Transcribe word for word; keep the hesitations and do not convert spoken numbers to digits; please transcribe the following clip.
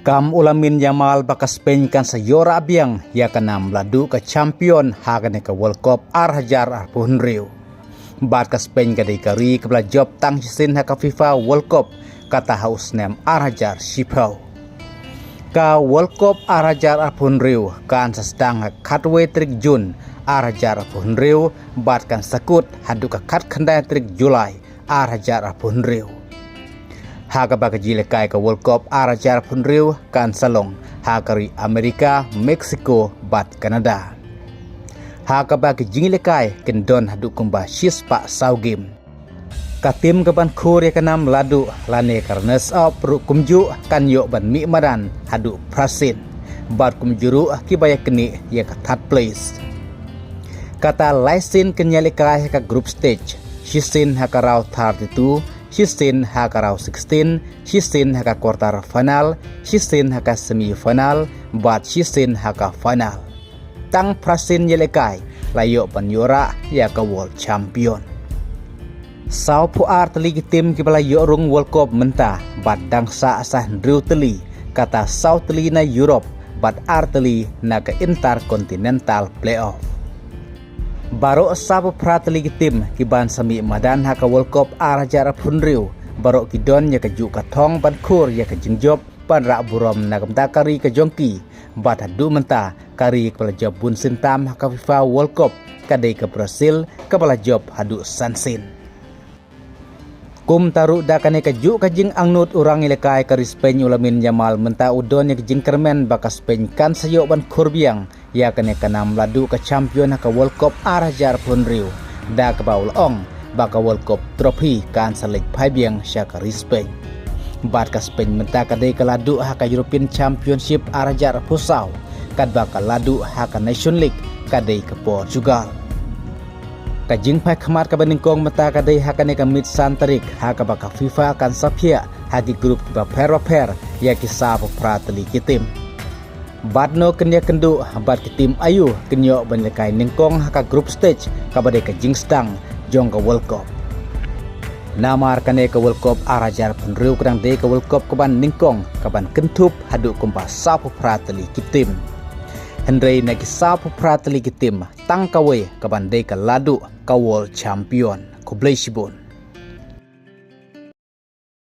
Kam u Lamine Yamal ba ka Spain kan sa ïoh rah biang ïa ka nam la duh ka champion ha kane ka World Cup ar hajar arphew hynriew. Bad ka Spain ka dei ka ri kaba la jop tang shisien ha ka FIFA World Cup, kata ha u snem ar hajar shiphew. Ka World Cup ar hajar arphew hynriew kan sa sdang ha ka khatwei tarik Jun ar hajar arphew hynriew, bad kan sa kut haduh ka khatkhyndai tarik Julai ar hajar arphew hynriew. Ha kaba ka jingïalehkai ka World Cup ar hajar arphew hynriew kan sa long ha ka ri Amerika, Mexico bad Canada. Ha kaba ka jingïalehkai kin don haduh kumba shispah saw game. Ka tim kaban khur ïa ka nam la duh lane ka runners up ruh kumjuh kan ïoh ban mih madan haduh phra sien. Bad kumjuh ruh kiba ïaknieh ïa ka third place. Kata lai sien kin ïalehkai ha ka group stage, shisien ha ka round thirty-two, shisien ha ka round sixteen, shisien ha ka quarter final, shisien ha ka semi final, bad shisien ha ka final. Tang phra sien ïalehkai la ïoh ban ïoh rah ïa ka world champion. Sawphew ar tylli ki tim kiba la ïoh rung World Cup mynta, bad dang sah sa hynriew tylli, kata saw tylli na Europe bad ar tylli na ka Intercontinental Playoff. Baroh sawphew phra tylli ki tim kiban sa mih madan ha ka World Cup ar hajar arphew hynriew, baroh ki don ïa kajuh ka thong ban khur ïa ka jingjop ban rah burom na ka bynta ka ri ka jong ki. Bad haduh mynta ka ri kaba la jop bun sien tam ha ka FIFA World Cup ka dei ka Brazil, kaba la jop haduh san sien. Kumta ruh da kane kajuh ka jingangnud u rangïalehkai ka ri Spain u Lamine Yamal mynta u don ïa ka jingkyrmen ba ka Spain kan sa ïoh ban khur biang ïa kane ka nam la duh ka champion ha ka World Cup ar hajar arphew hynriew, da kaba u la ong ba ka World Cup trophy kan sa leit phai biang sha ka ri Spain. Bad ka Spain mynta ka dei ka la duh ha ka European Championship ar hajar arphew saw, katba ka la duh ha ka Nation League ka dei ka Portugal. Ka jingphai khmat kaba nyngkong mynta ka dei ha kane ka miet san tarik, ha kaba ka FIFA kan sa phiah ha ki group kiba pher bapher ïa ki sawphew phra tylli ki tim. Bad no kin ïakynduh bad ki tim aïu kin ïoh ban ïalehkai nyngkong ha ka group stage kaba dei ka jingsdang jong ka World Cup. Namar kane ka World Cup ar hajar arphew hynriew ka dang dei ka World Cup kaban nyngkong kaban kynthup haduh kumba sawphew phra tylli ki tim. Hynrei na ki sawphew phra tylli ki tim, tang kawei kaban dei ka la duh ka world champion. Khublei shibun.